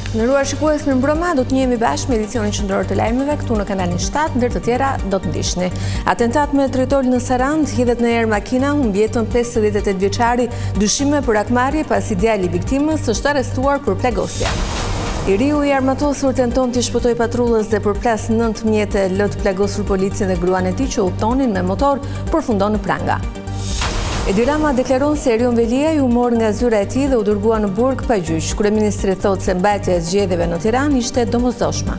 Të nderuar shikues, mirëmbrëma, do të njihemi bashkë me edicionin qendror të lajmeve këtu në kanalin 7, ndër të tjera do të ndiqni. Atentat me tritol në Sarandë, hidhet në erë makina, humb jetën 58 vjeçari, dyshime për hakmarrje pasi djali i viktimës është arrestuar për plagosje. I riu i armatosur tenton t'i shpëtojë patrullës dhe përplas 9 mjete, lë të plagosur policin dhe gruan e tij që udhëtonin me motor, përfundon në pranga. Edi Rama deklaron se Erion Veliaj u mor nga zyra e tij dhe u dërgua në burg pa gjyq. Kryeministri thotë se mbajtja e zgjedhjeve në Tiranë ishte e domosdoshme.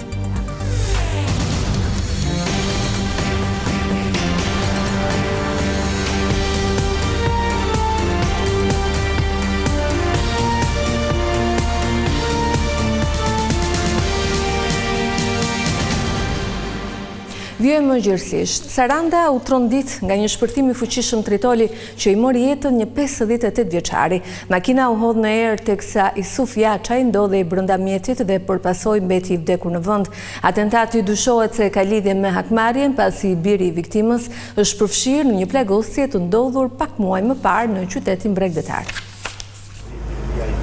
Vijojmë më gjerësisht. Saranda u trondit nga një shpërthim i fuqishëm tritoli që i mori jetën një 58 vjeçari. Makina u hodh në erë teksa Isuf Jaçaj ndodhej brenda mjetit dhe për pasojë mbeti i vdekur në vend. Atentati dyshohet se ka lidhje me hakmarrjen pasi i biri i viktimës është përfshirë në një plagosje të ndodhur pak muaj më parë në qytetin bregdetar.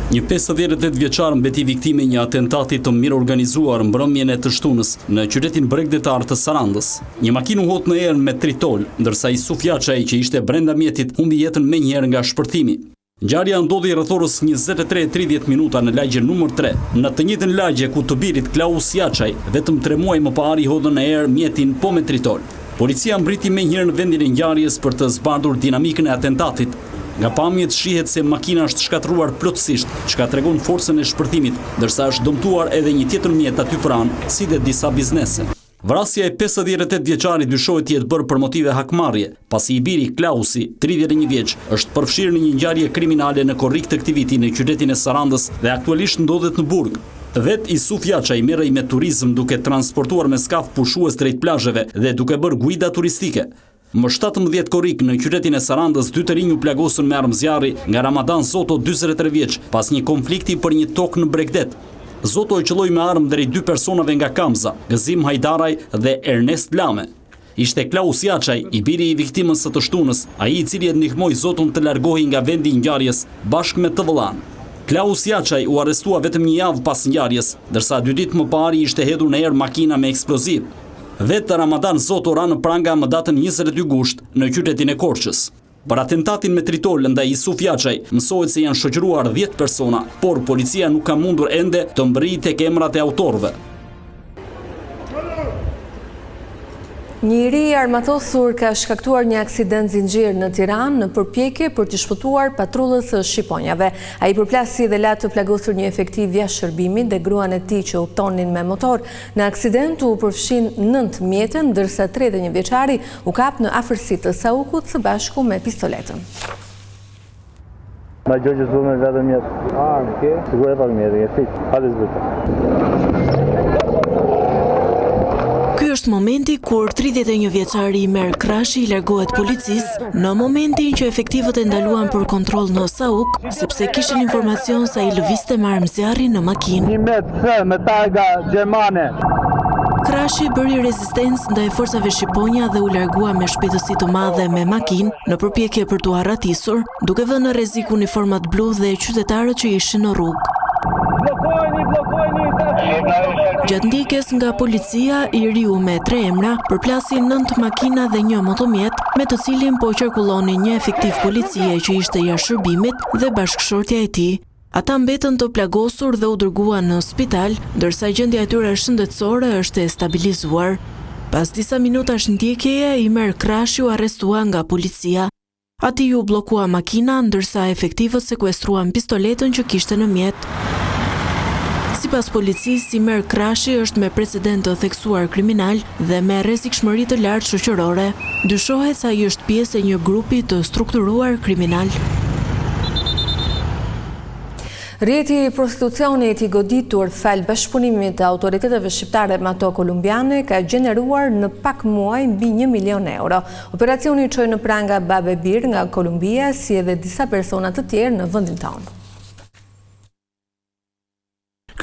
Një 58 vjeçar mbeti viktimë e një atentati të mirëorganizuar mbrëmjen e të shtunës në qytetin bregdetar të Sarandës. Një makinë u hodh në erë me tritol, ndërsa Isuf Jaçaj që ishte brenda mjetit humbi jetën menjëherë nga shpërthimi. Ngjarja ndodhi rreth orës 23:30 minuta në lagjen numër 3, në të njëjtën lagje ku të birit Klaus Jaçaj vetëm 3 muaj më parë i hodhën në erë mjetin po me tritol. Policia mbërriti menjëherë në vendin e ngjarjes për të zbardhur dinamikën e atentatit. Nga pamjet shihet se makina është shkatërruar plotësisht, çka tregon forcën e shpërthimit, ndërsa është dëmtuar edhe një tjetër mjet aty pranë, si dhe disa biznese. Vrasja e 58 vjeçarit dyshohet të jetë bërë për motive hakmarrje, pasi i biri Klausi, 31 vjeç, është përfshirë në një ngjarje kriminale në korrik të këtij viti në qytetin e Sarandës dhe aktualisht ndodhet në burg. Vetë Isuf Jaçaj merrej me turizëm duke transportuar me skaf pushues drejt plazheve dhe duke bërë guida turistike. Më 17 korrik në qytetin e Sarandës dy të rinj u plagosën me armë zjarri nga Ramadan Zoto 43 vjeç pas një konflikti për një tokë në bregdet. Zoto e qëlloi me armë drejt dy personave nga Kamza, Gëzim Hajdaraj dhe Ernest Lame. Ishte Klaus Jaçaj, i biri i viktimës së të shtunës, ai i cili e ndihmoi Zoton të largohej nga vendi i ngjarjes, bashkë me të vëllanë. Klaus Jaçaj u arrestua vetëm një javë pas ngjarjes, ndërsa dy ditë më parë i ishte hedhur në erë makina me eksploziv. Vetë Ramadan Zoto ra në pranga më datën 22 gusht në qytetin e Korçës. Për atentatin me tritol ndaj Isuf Jaçaj, mësohet se janë shoqëruar 10 persona, por policia nuk ka mundur ende të mbërrijë tek emrat e autorëve. Një i ri i armatosur ka shkaktuar një aksident zinxhir në Tiranë në përpjekje për t'i shpëtuar patrullës së shqiponjave. Ai përplasi dhe la të plagosur një efektiv jashtë shërbimit dhe gruan e tij që udhëtonin me motor. Në aksident u përfshinë 9 mjete, ndërsa 31 vjeçari U kap në afërsi të Saukut së bashku me pistoletën. Ma gjë që s'du me vetëm mjet. Armë, ke? Sigur e pak mjetin, e fik. Hajde zbrite. Ky është momenti kur 31 vjeçari Imer Krashi i largohet policisë në momentin që efektivët e ndaluan për kontroll në Sauk, sepse kishin informacion se ai lëvizte me armë zjarri në makinë. Një mjet C me targa gjermane. Krashi bëri rezistencë ndaj forcave Shqiponja dhe u largua me shpejtësi të madhe me makinë në përpjekje për t'u arratisur, duke vënë në rrezik uniformat blu dhe qytetarët që ishin në rrugë. Bllokojeni, bllokojeni, Gjatë ndjekjes nga policia, i riu me tre emra përplasi nëntë makina dhe një motomjet me të cilin po qarkullonin një efektiv policie që ishte jashtë shërbimit dhe bashkëshortja e tij. Ata mbetën të plagosur dhe u dërguan në spital, ndërsa gjendja e tyre shëndetësore është e stabilizuar. Pas disa minutash ndjekjeje, Imer Krashi u arrestua nga policia. Atij iu bllokua makina, ndërsa efektivët sekuestruan pistoletën që kishte në mjet. Sipas policisë, Imer Krashi është me precedent të theksuar kriminal dhe me rrezikshmëri të lartë shoqërore. Dyshohet se ai është pjesë e një grupi të strukturuar kriminal. Rrjeti i prostitucionit i goditur falë bashkëpunimit të autoriteteve shqiptare me ato kolumbiane ka gjeneruar në pak muaj mbi 1 milion euro. Operacioni çoi në pranga babë e bir nga Kolumbia si edhe disa persona të tjerë në vendin tonë.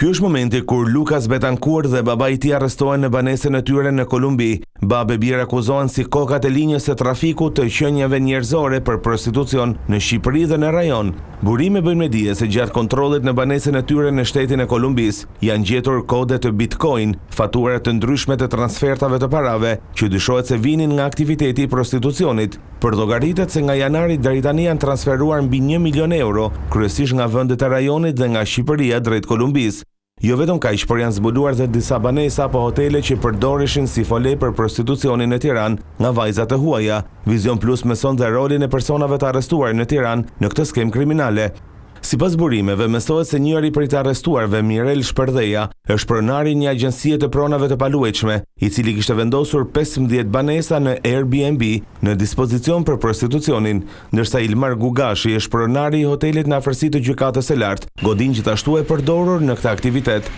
Ky është momenti kur Lucas Betancourt dhe babai i tij arrestohen në banesën e tyre në Kolumbi. Babë e bir akuzohen si kokat e linjës së trafikut të qenieve njerëzore për prostitucion në Shqipëri dhe në rajon. Burime bëjnë me dije se gjatë kontrollit në banesën e tyre në shtetin e Kolumbisë, janë gjetur kode të Bitcoin, fatura të ndryshme të transfertave të parave, që dyshohet se vinin nga aktiviteti i prostitucionit. Përllogaritet se nga janari deri tani janë transferuar mbi një milion euro, kryesisht nga vendet e rajonit dhe nga Shqipëria drejt Kolumbisë. Jo vetëm kaq, por janë zbuluar dhe disa banesa apo hotele që përdoreshin si fole për prostitucionin në Tiranë nga vajza të huaja. Vizion Plus mëson dhe rolin e personave të arrestuar në Tiranë në këtë skemë kriminale. Sipas burimeve, mësohet se njëri prej të arrestuarve, Mirel Shpërdheja, është pronari i një agjencie të pronave të paluajtshme, i cili kishte vendosur 15 banesa në Airbnb në dispozicion për prostitucionin, ndërsa Ilmar Gugashi është pronari i hotelit në afërsi të Gjykatës së Lartë, godinë gjithashtu e përdorur në këtë aktivitet.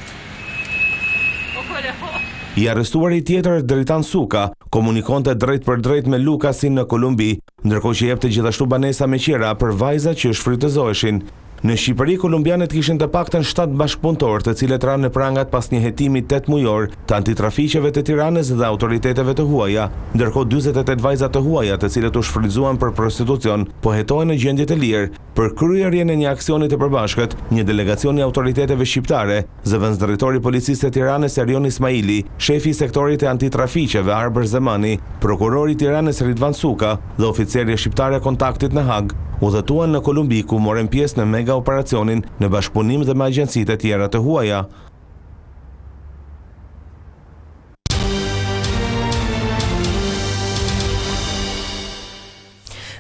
I arrestuari tjetër, Dritan Suka, komunikonte drejtpërdrejt me Lukasin në Kolumbi, ndërkohë që jepte gjithashtu banesa me qira për vajza që shfrytëzoheshin. Në Shqipëri, kolumbianët kishin të paktën shtatë bashkëpunëtorë, të cilët ranë në prangat pas një hetimi tetëmujor të antitrafiqeve të Tiranës dhe autoriteteve të huaja. Ndërkohë, 48 vajza të huaja, të cilët u shfrytëzuan për prostitucion, po hetohen në gjendje të lirë. Për kryerjen e një aksioni të përbashkët, një delegacion i autoriteteve shqiptare, zëvendësdrejtori i Policisë së Tiranës Erion Ismaili, shefi i sektorit të antitrafiqeve Arbër Zemani, prokurori i Tiranës Ridvan Suka dhe oficerja shqiptare e kontaktit në Hagë, udhëtuan në Kolumbi ku morën pjesë në mega-operacionin në bashkëpunim dhe me agjencitë e tjera të huaja.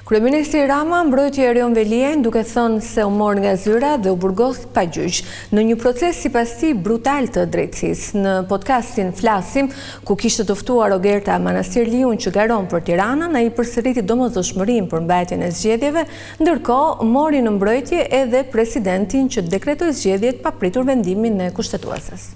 Kryeministri Rama mbrojti Erion Veliajn duke thënë se u mor nga zyra dhe u burgos pa gjyq, në një proces sipas tij brutal të drejtësisë. Në podcastin Flasim, ku kishte të ftuar Ogerta Manastirliun që garon për Tiranën, ai përsëriti domosdoshmërinë për mbajtjen e zgjedhjeve, ndërkohë mori në mbrojtje edhe presidentin që dekretoi zgjedhjet pa pritur vendimin e Kushtetueses.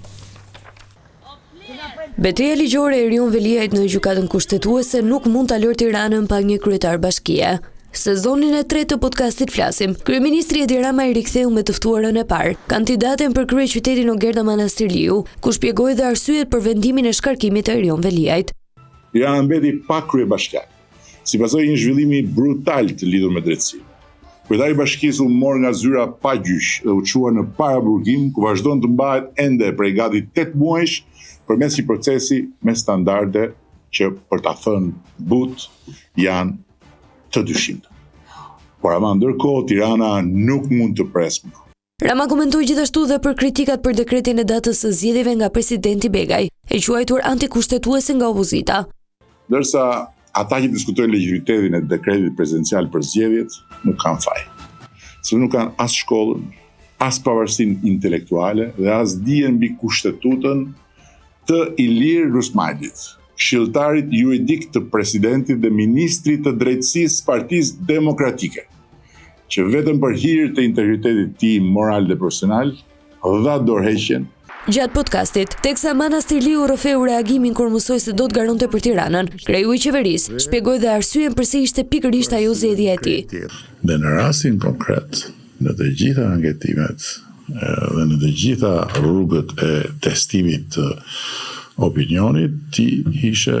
Beteja ligjore e Erion Veliajt në Gjykatën Kushtetuese nuk mund ta lërë Tiranën pa një kryetar bashkie. Sezonin e tretë të podcastit Flasim, kryeministri Edi Rama i riktheu me të ftuarën e parë, kandidaten për kryeqytetin Ogerta Manastirliu, ku shpjegoi dhe arsyet për vendimin e shkarkimit të Erion Veliajt. Tirana mbeti pa kryebashkiak, si pasojë e një zhvillimi brutal të lidhur me drejtësinë. Kryetari i bashkisë u mor nga zyra pa gjyq dhe u çua në paraburgim, ku vazhdon të mbahet ende prej gati 8 muajsh përmes një procesi me standarde që për ta thënë butë janë të dyshimta. Por ama ndërkohë Tirana nuk mund të presë më. Rama komentoi gjithashtu dhe për kritikat për dekretin e datës së zgjedhjeve nga presidenti Begaj, e quajtur antikushtetuese nga opozita. Ndërsa ata që diskutojnë legjitimitetin e dekretit presidencial për zgjedhjet nuk kanë faj. Sepse nuk kanë as shkollën, as pavarësinë intelektuale dhe as dijen mbi kushtetutën të Ilir Rusmajlit, këshilltarit juridik të presidentit dhe ministrit të Drejtësisë Partisë Demokratike, që vetëm për hir të integritetit të tij moral dhe profesional dha dorëheqjen. Gjatë podcastit, teksa Manastirliu rrëfeu reagimin kur mësoi se do të garonte për Tiranën, kreu i qeverisë shpjegoi dhe arsyen përse ishte pikërisht ajo zgjedhja e tij. Dhe në rastin konkret, në të gjitha anketimet dhe në të gjitha rrugët e testimit të opinionit, ti ishe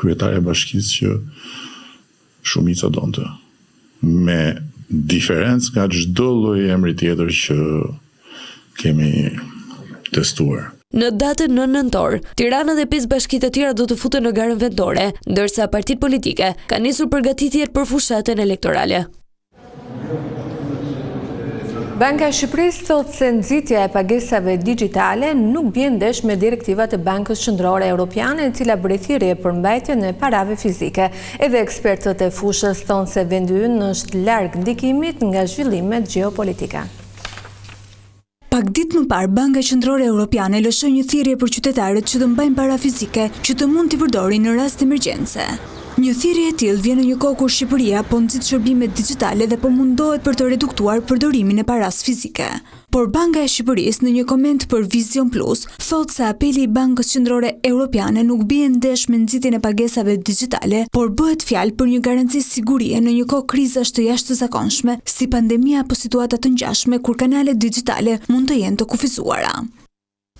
kryetarja e bashkisë që shumica donte. Me diferencë nga çdo lloj emri tjetër që kemi testuar. Në datën 9 nëntor, Tirana dhe pesë bashki të tjera do të futen në garën vendore, ndërsa partitë politike kanë nisur përgatitjet për fushatën elektorale. Banka e Shqipërisë thotë se nxitja e pagesave digjitale nuk bie ndesh me direktivat e Bankës Qendrore Europiane, e cila bëri thirrje për mbajtjen e parave fizike. Edhe ekspertët e fushës thonë se vendi ynë është larg ndikimit nga zhvillimet gjeopolitike. Pak ditë më parë, Banka Qendrore Europiane lëshoi një thirrje për qytetarët që të mbajnë para fizike që të mund t'i përdorin në rast emergjence. Një thirrje e tillë vjen në një kohë kur Shqipëria po nxit shërbimet dixhitale dhe po mundohet për të reduktuar përdorimin e parasë fizike. Por Banka e Shqipërisë në një koment për Vizion Plus thotë se apeli i Bankës Qendrore Europiane nuk bie ndesh me nxitjen e pagesave dixhitale, por bëhet fjalë për një garanci sigurie në një kohë krizash të jashtëzakonshme, si pandemia apo situata të ngjashme kur kanalet dixhitale mund të jenë të kufizuara.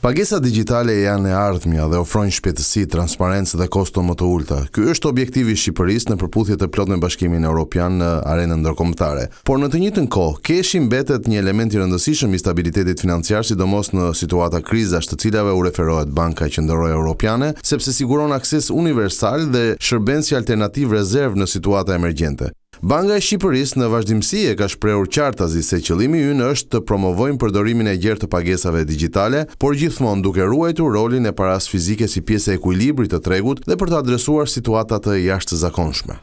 Pagesat digjitale janë e ardhmja dhe ofrojnë shpejtësi, transparencë dhe kosto më të ulëta. Ky është objektivi i Shqipërisë në përputhje të plotë me Bashkimin Europian në arenën ndërkombëtare. Por në të njëjtën kohë, keshi mbetet një element i rëndësishëm i stabilitetit financiar sidomos në situata krizash të cilave u referohet Banka Qendrore Europiane, sepse siguron akses universal dhe shërben si alternativë rezervë në situata emergjente. Banka e Shqipërisë në vazhdimësi e ka shprehur qartazi se qëllimi ynë është të promovojmë përdorimin e gjerë të pagesave digjitale, por gjithmonë duke ruajtur rolin e parasë fizike si pjesë e ekuilibrit të tregut dhe për të adresuar situata të jashtëzakonshme.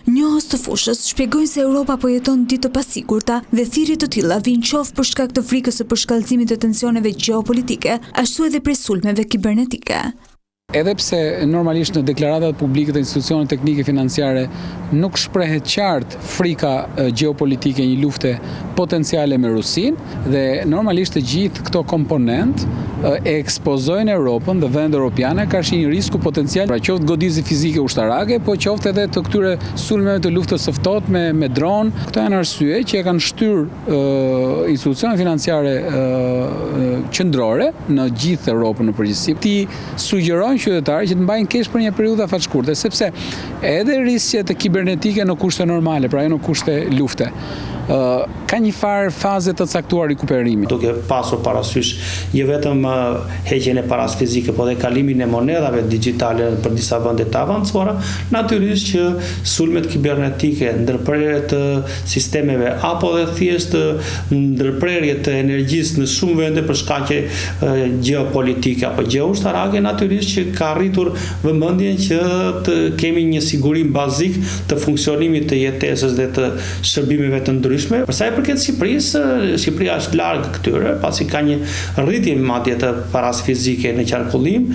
Njohës të fushës shpjegojnë se Europa po jeton ditë të pasigurta dhe thirrje të tilla vijnë qoftë për shkak të frikës së përshkallëzimit të tensioneve gjeopolitike, ashtu edhe prej sulmeve kibernetike. Edhe pse normalisht në deklaratat publike të institucioneve teknike financiare nuk shprehet qartë frika gjeopolitike e një lufte potenciale me Rusinë dhe normalisht të gjithë këto komponentë e ekspozojnë Europën dhe vendet europiane karshi një risku potencial, pra qoftë goditje fizike ushtarake, po qoftë edhe të këtyre sulmeve të luftës së ftohtë me me dronë. Këto janë arsye që e kanë shtyrë institucionet financiare qendrore në gjithë Europën në përgjithësi t'i sugjerojnë qytetarët që të mbajnë kesh për një periudhë afatshkurte, sepse edhe risqet kibernetike në kushte normale, pra jo në kushte lufte, ka një farë faze të caktuar rikuperimi. Duke pasur parasysh jo vetëm heqjen e parasë fizike, po dhe kalimin e monedhave digjitale për disa vende të avancuara, natyrisht që sulmet kibernetike, ndërprerje të sistemeve apo dhe thjesht ndërprerje të energjisë në shumë vende për shkaqe gjeopolitike apo gjeushtarake, natyrisht që ka rritur vëmendjen që të kemi një sigurim bazik të funksionimit të jetesës dhe të shërbimeve të ndryshme. Për sa i përket Shqipërisë, Shqipëria është larg këtyre, pasi ka një rritje madje të parasë fizike në qarkullim.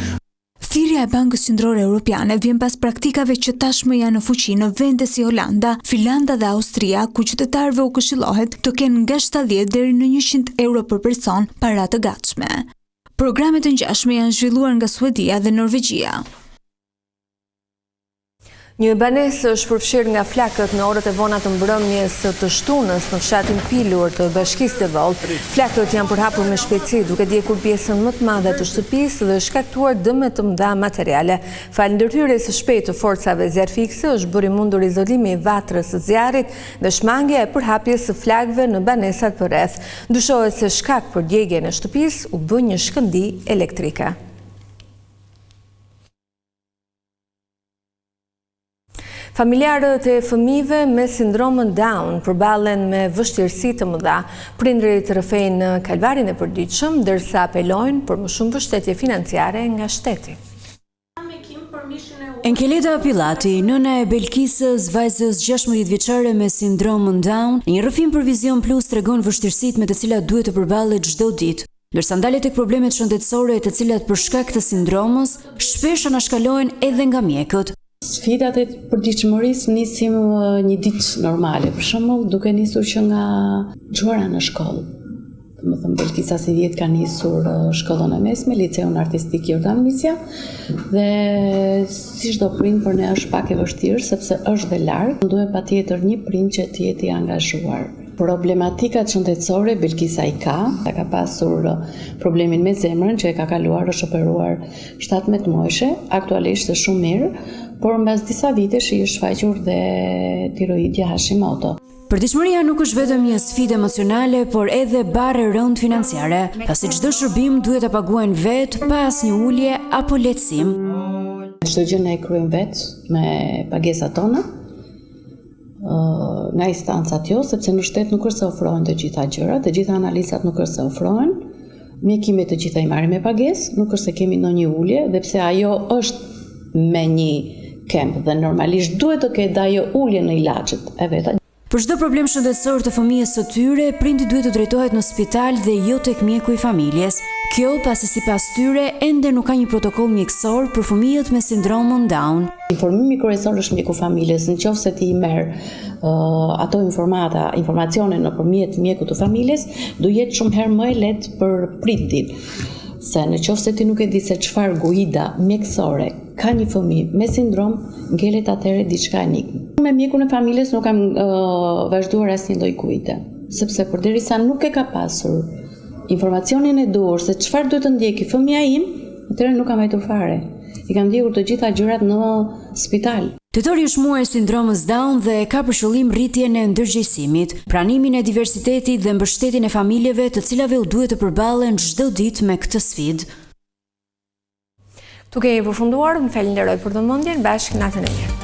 Thirrja e Bankës Qendrore Europiane vjen pas praktikave që tashmë janë në fuqi në vende si Holanda, Finlanda dhe Austria, ku qytetarëve u këshillohet të kenë nga 70 deri në 100 euro për person para të gatshme. Programe të ngjashme janë zhvilluar nga Suedia dhe Norvegjia. Një banesë është përfshirë nga flakët në orët e vona të mbrëmjes së të shtunës në fshatin Pilur të Bashkisë Devoll. Flakët janë përhapur me shpejtësi, duke djegur pjesën më të madhe të shtëpisë dhe shkaktuar dëme të mëdha materiale. Falë ndërhyrjes së shpejtë të forcave zjarrfikëse është bërë i mundur izolimi i vatrës së zjarrit dhe shmangia e përhapjes së flakëve në banesat përreth. Dyshohet se shkak për djegien e shtëpisë u bë një shkëndijë elektrike. Familjarët e fëmijëve me sindromën Down përballen me vështirësi të mëdha. Prindërit rrëfejnë kalvarin e përditshëm, ndërsa apelojnë për më shumë mbështetje financiare nga shteti. Enkeleda Pilati, nëna e Belkisës, vajzës 16 vjeçare me sindromën Down, në një rrëfim për Vizion Plus tregon vështirësitë me të cilat duhet të përballet çdo ditë. Ndërsa ndalet tek problemet shëndetësore të cilat për shkak të sindromës, shpesh anashkalohen edhe nga mjekët. Sfidat e përditshmërisë nisim një ditë normale, për shembull, duke nisur që nga çuara në shkollë. Domethënë Belkisa sivjet ka nisur shkollën e mesme, liceun artistik Jordan Misja dhe si çdo prind për ne është pak e vështirë sepse është dhe larg. Duhet patjetër një prind që të jetë i angazhuar. Problematikat shëndetësore Belkisa i ka, ka pasur problemin me zemrën që e ka kaluar, është operuar 17 muajshe, aktualisht është shumë mirë, por mbas disa vitesh i është shfaqur dhe tiroidja Hashimoto. Përditshmëria nuk është vetëm një sfidë emocionale, por edhe barrë e rëndë financiare, pasi çdo shërbim duhet ta paguajnë vetë pa asnjë ulje apo lehtësim. Çdo gjë ne e kryejmë vetë me pagesat tona. nga instancat jo, sepse në shtet nuk është se ofrohen të gjitha gjërat, të gjitha analizat nuk është se ofrohen, mjekimet të gjitha i marrim me pagesë, nuk është se kemi ndonjë ulje, dhe pse ajo është me një kemp dhe normalisht duhet të ketë ajo ulje në ilaçet e veta. Për çdo problem shëndetësor të fëmijës së tyre, prindi duhet të drejtohet në spital dhe jo tek mjeku i familjes. Kjo pasi sipas tyre ende nuk ka një protokoll mjekësor për fëmijët me sindromën Down. Informimi kryesor është mjeku familjes, në qoftë se ti i merr uh, ato informata, informacione nëpërmjet mjekut të familjes, do jetë shumë herë më e lehtë për prindin. Se në qoftë se ti nuk e di se çfarë guida mjekësore ka një fëmijë me sindrom, ngelet atëherë diçka enigmë. Me mjekun e familjes nuk kam uh, vazhduar asnjë lloj guide, sepse përderisa nuk e ka pasur. informacionin e duhur se çfarë duhet të ndjeki fëmija im, atëherë nuk kam vajtur fare. I kam ndjekur të gjitha gjërat në spital. Tetori është muaji i sindromës Down dhe ka për qëllim rritjen e ndërgjegjësimit, pranimin e diversitetit dhe mbështetjen e familjeve të cilave u duhet të përballen çdo ditë me këtë sfidë. Këtu kemi përfunduar, ju falënderoj për vëmendjen, bashkë natën e mirë.